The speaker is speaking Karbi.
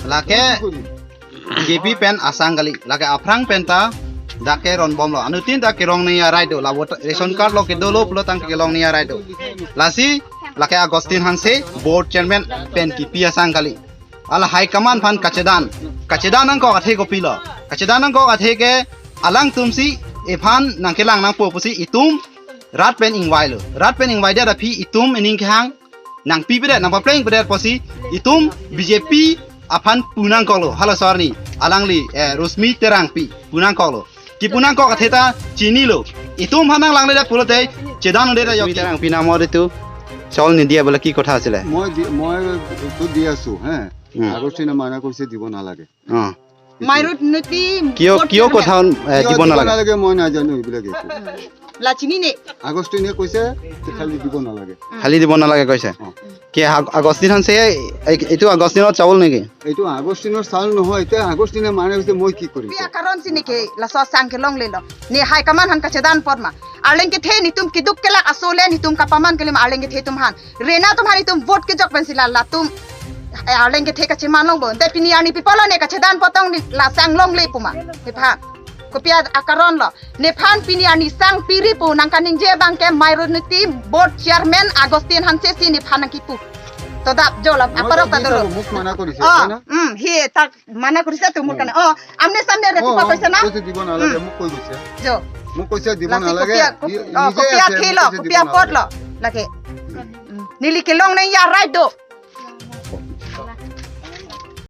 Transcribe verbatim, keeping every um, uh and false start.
Lake K P pen asang kali. Lake aphrang pen ta dak ke ron bomlo. Anuttin ta kerong nangji a-right do. La vote, ration card lo kedolo pulo tangte kelong nangji a-right do. Lasi lake Augustine Hanse board chairman pen kipi asang kali. Ala high command aphan kachedan. Kachedan nangkok athe kopilo? Kachedan nangkok athe ke alangtum si ephan nangkelang nangpo pusi itum rat pen ingvailo. Rat pen ingvaidet aphi itum ining kehang nangpipedet, nangpaplengpedet pusi itum B J P aphan pu nangkoklo. Halaso arni alangli, eh, Rosmi Terangpi pu nangkoklo. Kipu nangkok athe ta chinilo. Itum aphan nanglangledet pulote chedan-un'edet ta yok. Rosmi Terangpi namo ditu, চাউল নিদিয়া বোলে, কি কথা আছিলে? মই দি- মই এইটো দি আছো, হে। উম। আগষ্টিনে মানা কৰিছে দিব নালাগে। অ। মাইনৰিটি কিয়, ভোট কিয় চেয়াৰমেন। কথা, এ, কিয় দিব দিব নালাগে? নালাগে মই নাজানো এইবিলাক একো। La chinine. আগষ্টিনে কৈছে যে খালি দিব নালাগে। খালি দিব নালাগে কৈছে। অ। কি আগ- আগষ্টিন হানছে এই- এইটো আগষ্টিনৰ চাউল নেকি? এইটো আগষ্টিনৰ চাউল নহয়, এতিয়া আগষ্টিনে মানা কৰিছে মই কি কৰিম? Kopi a-karon si neke laso asang kelonglelo? Ne high command aphan kachedan apot ma? Arleng kethe netum keduk kelak aso le netum kapaman kali ma arleng kethe atum aphan? Rena atum aphan itum vote kejok pensi la latum, eh, arleng kethe kacheman longpo. Te pini arni pi apotlo ne kachedan apot tong ne la asang longle pu ma? Nephan. Kopi a- a-karon lo? Nephan pini arni asang piri pu nangkaningje abang ke minority vote chairman Augustine Hanse si nephan nangkipu. To dap jo la, মই তো aparok ta দি dolo. চালো, মোক মানা কৰিছে, অ, হয় না? উম, he tak mana kurise tu mur kan. অ, আমনে সামনে ৰে অ, কিবা অ, কৈছে না? কৈছে দিব নালাগে, উম। মোক কৈ গৈছে। Jo. মোক কৈছে দিব Lasi নালাগে। Kopi a- নি- অ, নিজে Kopi a- আছে, thelo, মোক কৈছে দিব Kopi a- নালাগে। Apotlo. Lake. Um. Neli kelong nangji a-right do.